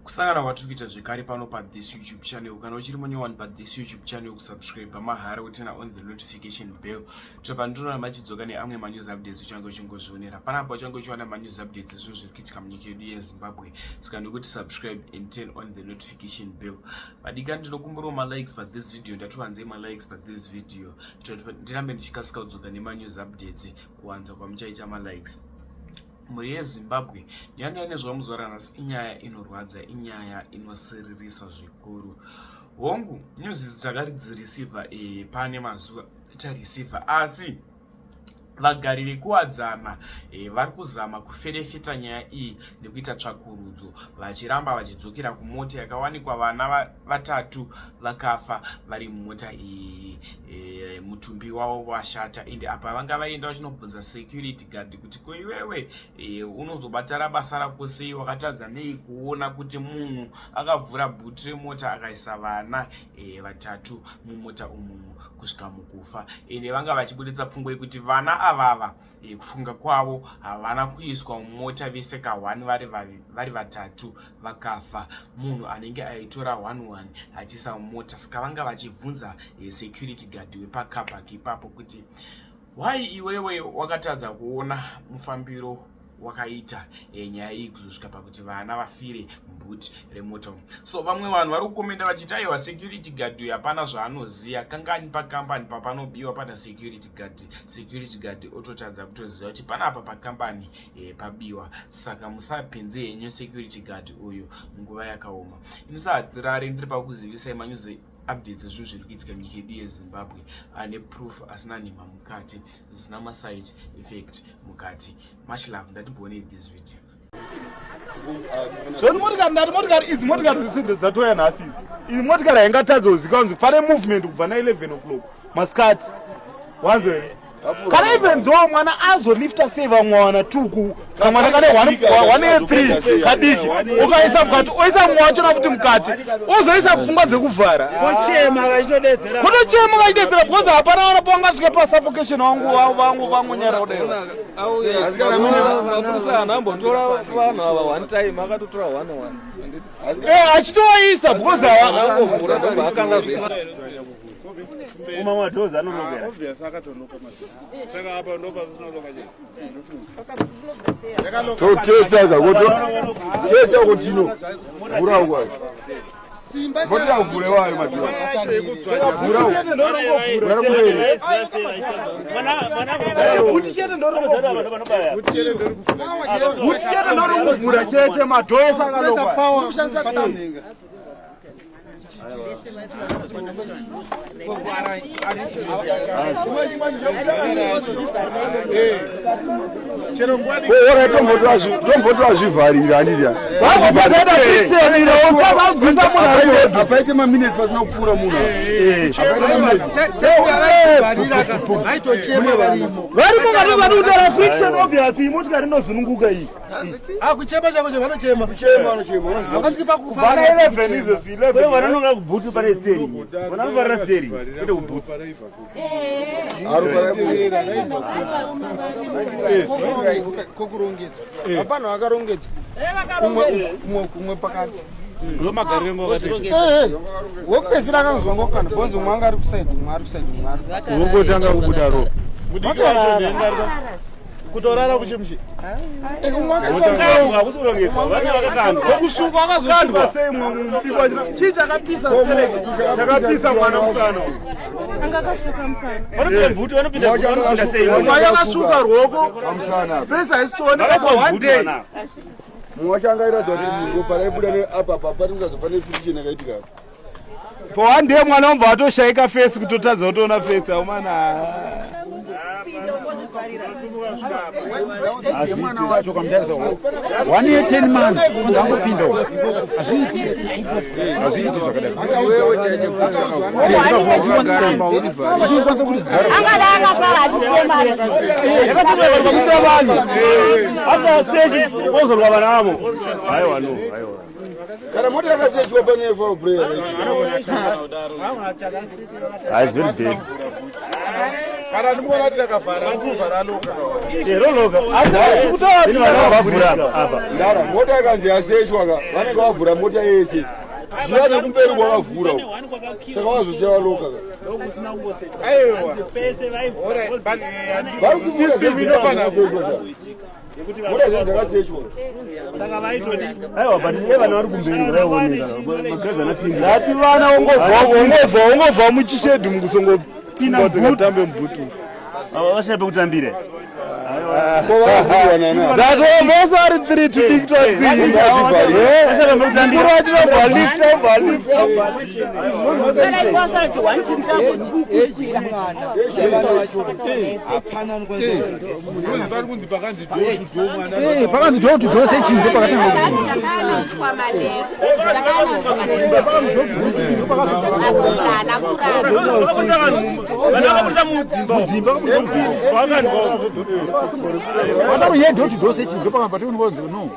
Kusangana kwatiri kuita zvekare pano pathis YouTube channel. Kana uchiri munyowani pathis YouTube channel, kusubscribe mahara, kuturn on the notification bell kuitira pandinoona machidzoka neamwe manews updates uchange uchingozvionera panapa. Uchange uchiwana manews updates ezvinhu zviri kuitika munyika yedu yeZimbabwe. Saka ndikuti subscribe and turn on the notification bell. Vadikani, ndinokumbirawo malikes pathis video. Ndatiwanzei malikes pathis video ndirambe ndichikasika kudzoka nemanews updates kuwanza kwamuchaita malikes. Mhuri yeZimbabwe, nyaya nezvamuzuva ranhasi inyaya inorwadza, inyaya inosiririsa zvikuru. Hongu, news idzi takaridzireceiva pane mazuva tareceiva, asi vagari vekuWadzana vari kuzama kuferefeta nyaya iyi nekuita tsvakurudzo, vachiramba vachidzokera kumota yakawanikwa vana vatatu vakafa vari mumota iyi, mutumbi wavo washata. Ende apa vanga vaenda vachinobvunza security guard kuti, "Ko iwewe unozobatara basa rako sei? Wakatadza nei kuona kuti munhu akavhura bhuti remota akaisa vana vatatu mumota umumu kusvika mukufa?" Ende vanga vachibuditsa pfungwa yekuti vana avava, kufunga kwavo, havana kuiswa mumota vese ka1 vari vatatu vakafa. Munhu anenge aitora 11 achiisa mumota. Saka vanga vachibvunza security guard wepacar park ipapo kuti, "Why iwewe wakatadza kuona mufambiro wakaita nyaya iyi kuzosvika pakuti vana vafire mubhuti remota?" So vamwe vanhu vari kukomenda vachiti, "Aiwa, security guard uyu hapana zvaanoziva. Kangani pakambani papanobiwa pana security guard, security guard ototadza kutoziva kuti panapa pakambani pabiwa? Saka musapinze henyu security guard uyu munguva yakaoma." Inisahadzirari ndiri pakuzivisai manews updates ezvinhu zviri kuitika munyika yedu yeZimbabwe, ane proof, asina nhema mukati, zvisina maside effect mukati. Much love. Ndatimboonei this video. Zvoni motikari, ndati motikari idzi, motikari dzese dzatoya nhasi idzi. Iyi motikari haingatadza kuziva kunzi pane movement kubva na11 o'clock masikati, wanzo here? Kana even though mwana azolifta sei vamwe wana tuku, kamwana kane 1 3 kadiki, ukaisa mukati, oisa mumwe wachona futi mukati, ozoisa pfungwa dzekuvhara. Kochema vachitodedzera. Kutochema vachidedzera because hapana vana pawangasvike pasuffocation. Vangu vangu vangonyara kudero. Mapurisa haana ambotora vanhu ava one time, akatotora one one, handiti? Achitovaisa because Angovhura, ndobva akanga zvese. Uma madoors anolockera. Obvious, akatolocka madoors. Saka apa ndo pazinolocka chete. Totesta ka koto testa kutino vhura ukwacho motira kuvhure wayo madoors, vhura vhura kumberi. Bhuti chete ndorokuvhura, bhuti chete ndorokuvhura chete, madoors ese akalockwa. Kushandisa tamhenga. Chero nguva. Ora tomboti wazvivharira, handiti? Vazobhadhara friction, vagwisa munhu ari Apaite maminutes pasina kupfuura munhu. Vaitochema varimo. Varimo vati vati kutora friction, obvious motikari inozununguka iyi. Akuchema chako che vanochema. Vakasvike pakufa. Vana 11 izvezvi, 11. Vanononga kubhutu pane steering, vanovarira steering kwete kubhutu. Kokurongedzwa hapana, vakarongedzwa umwe umwe umwe pakati. Ndomagariro ngo wakati. Wekupedzisira akazwa ngokana bhonzi, umwe anga ari kuside, umwe ari kuside, umwe ari Unongotanga kubuda ropa. Mudiki wacho ndenga ari kutorara mushe mushe. Umwe akaiswa. Hakusi kurongedzwa, vana vakakandwa. Okusuka akazosuka sei mudiki wacho? Chii chakapisa? Chakapisa mwana musana. Vanopinda bhutu, vanopinda bhutu, vanopinda sei? Mwana akasuka ruoko. Pamusana. Face haisitooneka for one day. Mumwe wacho anga airatidza kuti ropa raibuda neapa pa pari kuratidza pane friction yakaitika. For one day mwana ubva atoshaika face, kutotadza kutoona face aumana. 1 year 10 months angopinda, hazviiti, hazviiti zvakadai. Achikwanisa kuti Angada akasara achichema. Yakasida vanhu after stage ozorwa vana avo. Aiwa, no, aiwa. Kana mota yakasechiwa, pane foul play. It's very bad. Kana ndimuona kuti rakavhara, ndikuvhara aloka. Roloka. Ini vana vavhura apa. Ndara, mota ikanzi yasechwa ka, vanenge vavhura mota yese. Zviya nekumberi kwavavhura uko. Saka vazosiya valoka ka. Aiwa. Vari kubuda System inofanira dzakasechwa sha. Mota dzese dzakasechwa. Aiwa, but iye vana vari kumberi vaioneka. Magirazi anapinda. Ndati vana ungobva ungobva ungobva muchishedhi mukusongopinda tikatambe mubhutu. Vashaya pekutambira. Ko vakavhurwa nana. Ndati mose ari 3 tudiki twatwiri. Mukuru watinobva lift obva lift. Pakanzi door to door searching ndo pakatanga Vana vakaburitsa mudzimba. Mudzimba vataro ye door to door searching ndo pakabva tikunonzi no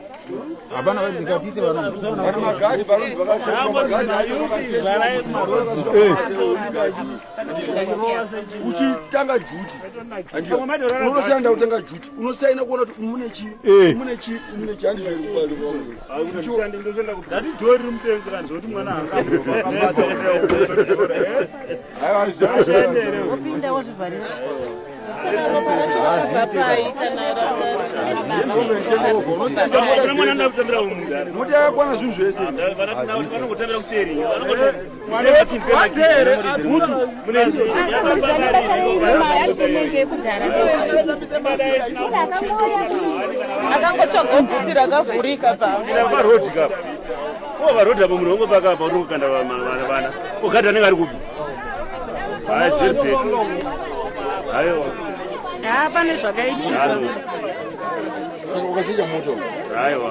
hapana ndikatise vana. Asi magari panonzi vakasechwa, magari acho vakasechwa. Uchitanga juti. Andika. Unosaenda kutenga juti. Unosaina kuona kuti mune chi, mune chi, mune chi handizvo iri kubazi kwangu. Ndati dhori riri mudenga kana zvekuti mwana angambova akabata kudai. Aiwa, Wopinda wozvivharira. Saka pai kana Kuna mwana anoda kutambira mumugara. Mota yakakwana zvinhu zvese. Vanongotambira kuseri. Akangotsvaga bhuti rakavhurika pa. Parodi kapa. Ko parodi apo munhu wongopaka apa uri kukanda vana. Ogadhi anenge ari kupi? Hayi zviri bad. Aiwa. Ha, pane zvakaitika. Saka ukasecha mota. Aiwa.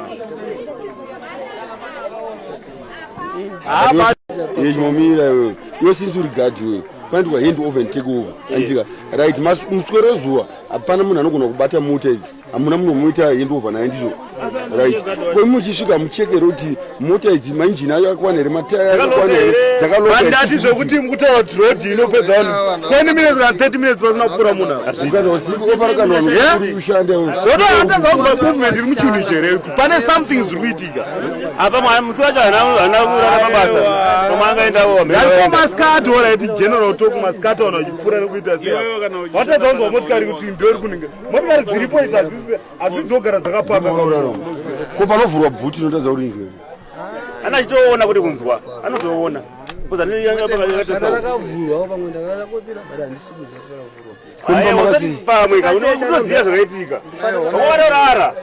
Yechimomira iwewe. Iwe since uri guard iwewe. Panoitwa hand over and take over. Andika. Right, muswero zuva hapana munhu anogona kubata mota idzi. Hamuna munhu muita hand over naye ndizvo. Right. Ko muchisvika muchekere kuti mota idzi mainjini ayo akakwana here, mataya akakwana here, dzakaloka. here? Vandati zvekuti mukutaura kuti road inopedza vanhu 20 minutes kana 30 minutes pasina kupfuura munhu apa. Ukaita usiku woparakana vanhu uri kushanda iwewe. Zvotohatadza kubva movement iri muchinhu chere pane something zviri kuitika. Apa mwana musi wacho hana kurara mabasa. Pamwe angaendawo. Ndariko masikati alright general talk masikati vanhu vachipfuura nekuita sei. Watadza kunzwa motikari kuti ndo iri kunenge. Motikari dziripo idzi hadzizogara dzakapaka. Ko panovhurwa bhuti inotadza kuti inzwe. Ana achitoona kuti kunzwa. Anotoona. Rakavhurwa pamwe ndakarakotsera but handisi kuziva kuti rakavhurwa. Pamwe ka unoziva zvakaitika. Wakarara.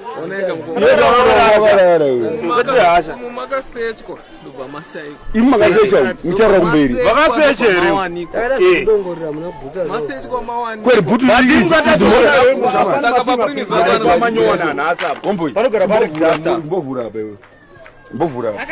Wakarara iwe. Usatire hasha. Makasechwa ndobva mashaikwa. Imi makasecha mucharira kumberi. Vakasecha here? Takaita zvekudongorera muna bhuta. Masechwa mawanikwa. Kweri bhuti Saka papurinizwa Manyona nhasi apa. Komboi. Panogara pari duster. Mbovhura apa iwe. Mbovhura apa.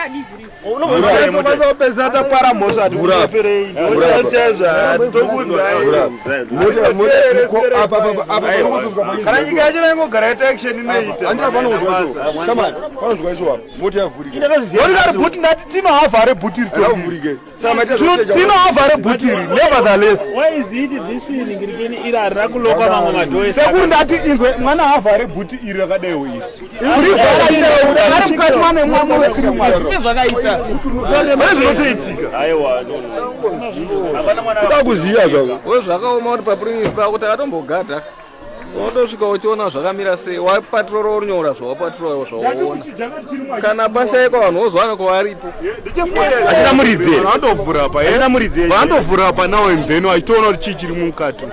Unokwanisa kupedzisira tapara mhosva Vhura. Vhura. hatitokudzai. Vhura. Mota mota ko apa apa apa panongozosvika Kana pane. nyika yacho ingogara yaita action inoita. Andira panonzwa iso. Samani, panonzwa iso apa. Mota yavhurika. Motikari bhuti ndati tinohavhare bhuti iri toki. Yavhurike. Saka maita zvekusecha. Tinohavhare bhuti iri nevertheless. Why is it this ringirikini iri harina kulokwa mamwe madhoo Sekuru ndati inzwe mwana havhare bhuti iri rakadaiwo iri. Kurivhara ari mukati mane mwamwe wesiri mwana. Zvakaita. Pane zvinotoitika. Aiwa, no, no. Hapana mwana. Kuda kuziva zvako. We zvakaoma kuti papurinisi pako takatombogada. Unotosvika uchiona zvakamira sei wapatirora urunyora zvawapatirora zvawaona. Kana pashaikwa vanhu vozowana kwavaripo. Achina muridzi. Vandovhura pa Achina muridzi. Vandovhura pa nawo and then vachitoona kuti chii chiri mukati.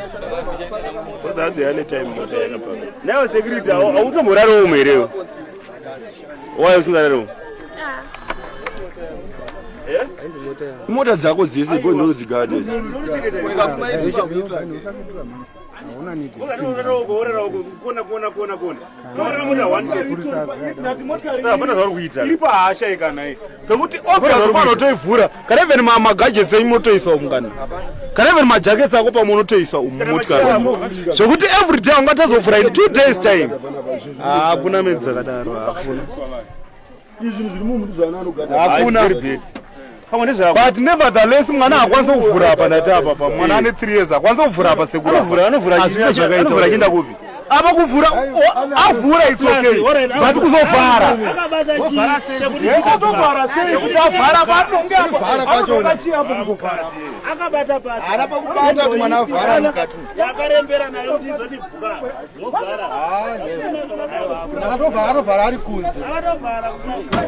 Nayo security hautomborariwo umu here? Why usingarariwo? Mota dzako dzese go ndinodzigada idzi. Iri pahasha ikana iyi. Pekuti obviously panotoivhura. Kana even magadgets enyu motoisa umu kana. Kana even majackets ako pamwe unotoisa umu motikari. Zvekuti every day ungatazovhura in 2 days time. Hakuna medzi dzakadaro hakuna. Izvi zvinhu zviri mumu ndizvo ana anogada. Hakuna. Pamwe ndezvako. But nevertheless mwana haakwanisi kuvhura apa ndati apa pa mwana ane 3 years haakwanisi kuvhura apa sekuru. Anovhura anovhura Hazvina zvakaita. anovhura achienda kupi? Apa kuvhura avhura it's okay. But kuzovhara. Akabata chi chekuti Kuzovhara sei kuti avhara panonge apa. Kuvhara kwachona. Anobata chii apo kuzovhara. akabata papi. Haana pakubata kuti mwana avhara mukati. Yakarembera nayo kuti izoti bva. Yovhara. Ah, ndezvo. Akatovhara akatovhara ari kunze. Akatovhara kudai.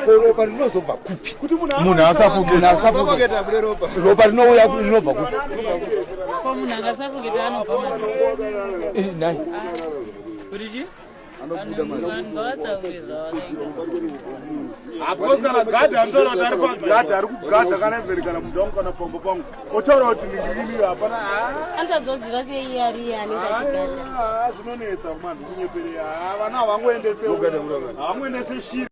Ropa rinozobva kupi? Munhu asafuke. Munhu asafuke. Asafoketa bude ropa. Ropa rinouya rinobva kupi? Ko munhu angasafuketa anobva maziso. Nai. Anobuda maziso. Vanhu ngavataure zvavakaita. Because kana gadhi anotaura kuti ari pagadhi ari kugadha kana imveri kana munhu wangu kana pambo pangu otaura kuti ndingirini hapana Anotozoziva sei iye ari iye anenge achigadha. zvinonetsa kumanhu kunyeperera vana havangoendese Ogada murangani. havangoendese shiri.